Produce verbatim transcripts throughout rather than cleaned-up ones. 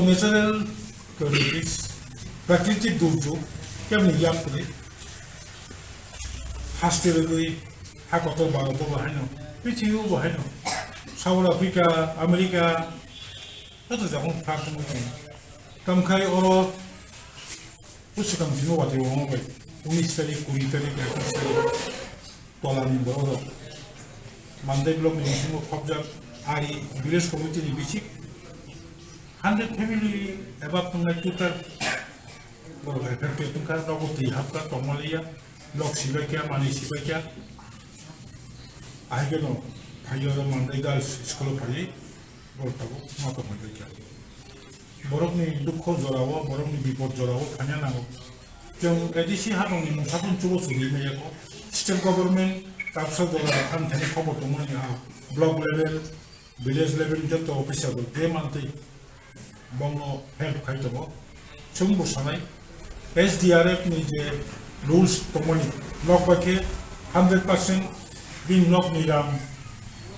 Natural calamities, prakriti durjog, kemni yapri, haste rwgwi, ha kotor baro bo bahaino, prithibi bo bahaino, South Africa, America, joto jaga phar tongwi tongo. Tamkhai oro Bwswkang simi watwi omo bai unis tarik, kuri tarik, ekus tarik tola ni borok rok Mandai block ni bisingo khopjak ari village committee ni bisik hundred family above tongnai total borok affected wngkha, nogo twi hapkha, tongmaliya, lok sibaikha, manwi sibaikha, ahai kheno phaiwi oro Mandai girls school o phaiwi borok tabuk ma tongmalibaikha. Borokni dukho jorao, borokni bipod jorao thangya nango. Chwng A D C habangni mungsa phano chubo chugwi maya kho. State government tabsa jora thang thani khobor tongmani a block level, village level joto officer rok je mantwi bongno help khai tongo. Chwng bo sanai S D R F ni je rules tongmani nok bai khe hundred percent bini nok ni rang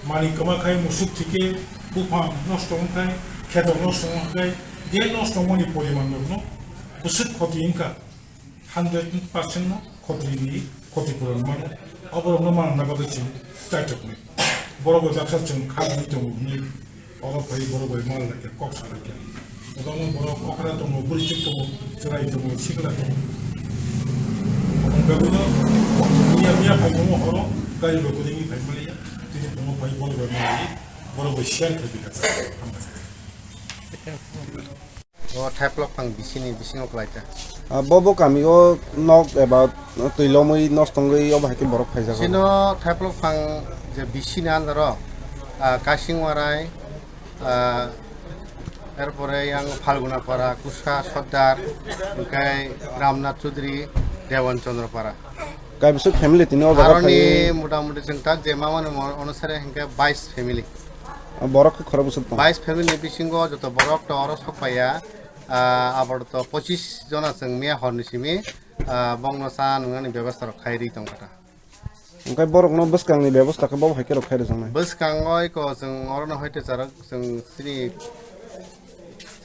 mani kwma khai musuk thike buphang nosto wng khai kheto nosto wng khai je nosto wngmani poriman rokno bwswk khoti wng kha hundred percent no khoti ni khoti puran mano oborok no manna bagwi chwng chaitok ni borok bai baksa chwng kha bai tongo hwnwi Oro phai borok bai mal lai khe kok sa lai khe. Obo borok okra tongo, bwrwichwk tongo, chwrai tongo, sikla tongo. Omo bagwi no miya miya phai tongo horo gari bai kwrwngwi phai maliya. Tini tongo phai borok bai mal lai borok bai share khai bika. O thaiplok phang bisini bisingo kwlai ta. Ah, bo bo kami o nok eba twi lomwi nosto wngwi obo hai khe borok phaijak. Sino thaiplok phang je bisini andaro, ah, Kasing Warai, ah, erpore yang Phalguna Para, Kuska Sordar, hingkai Ramnath Chaudhary, Dewan Chandra Para. Kaibwswk family tini o jaga aroni phaiwi motamuti chwng tak je mamani mo-, onusare hingke bais family. Borok khe khorok bwswk tong? Bais family ni bisingo joto borok to oro sok paiya, ah, abor to pochis jona chwng miya horni simi, ah, bongno cha nwngnani bebasta rok khai ri tong kha ta. Hingke borokno bwskangni bebasta khe bo hai khe rok khai rwjaknai? Bwskango eko chwng orono hoite charwk chwng chini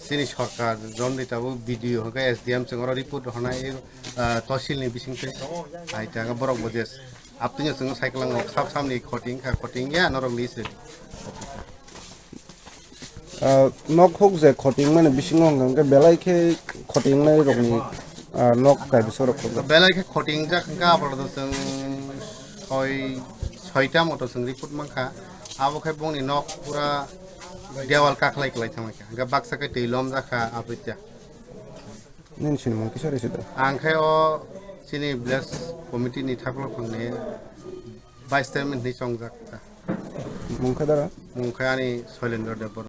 Chini sorkar, John Rita bo B D O hwnkhe S D M chwng oro report rw hwnai, ah, tosilni bisingtwi. Hai ta borok bo je aptwino chwng cycle ang sap samni khoting kha, khoting ya norok list rw. Ah, nok huk je khoting mani bisingo hwnkha hwnkhe belai khe khoting nai rokni, ah, nok kaibwswk rok khobjak. Belai khe khoting jak hwnkha, aborok chwng soi, soita moto chwng report mankha. Abo khe bongni nok pura dewal kakhlai kwlai thangwi kha. Hwnkhe baksa khe twi lomjak kha, abwita. Nini sinimung kisa rw sida? Ang khe o chini village committee ni thaplo phangni vice chairman hinwi chongjak kha. Mung khe dara? Mung khe ani Soilendra Debbarma.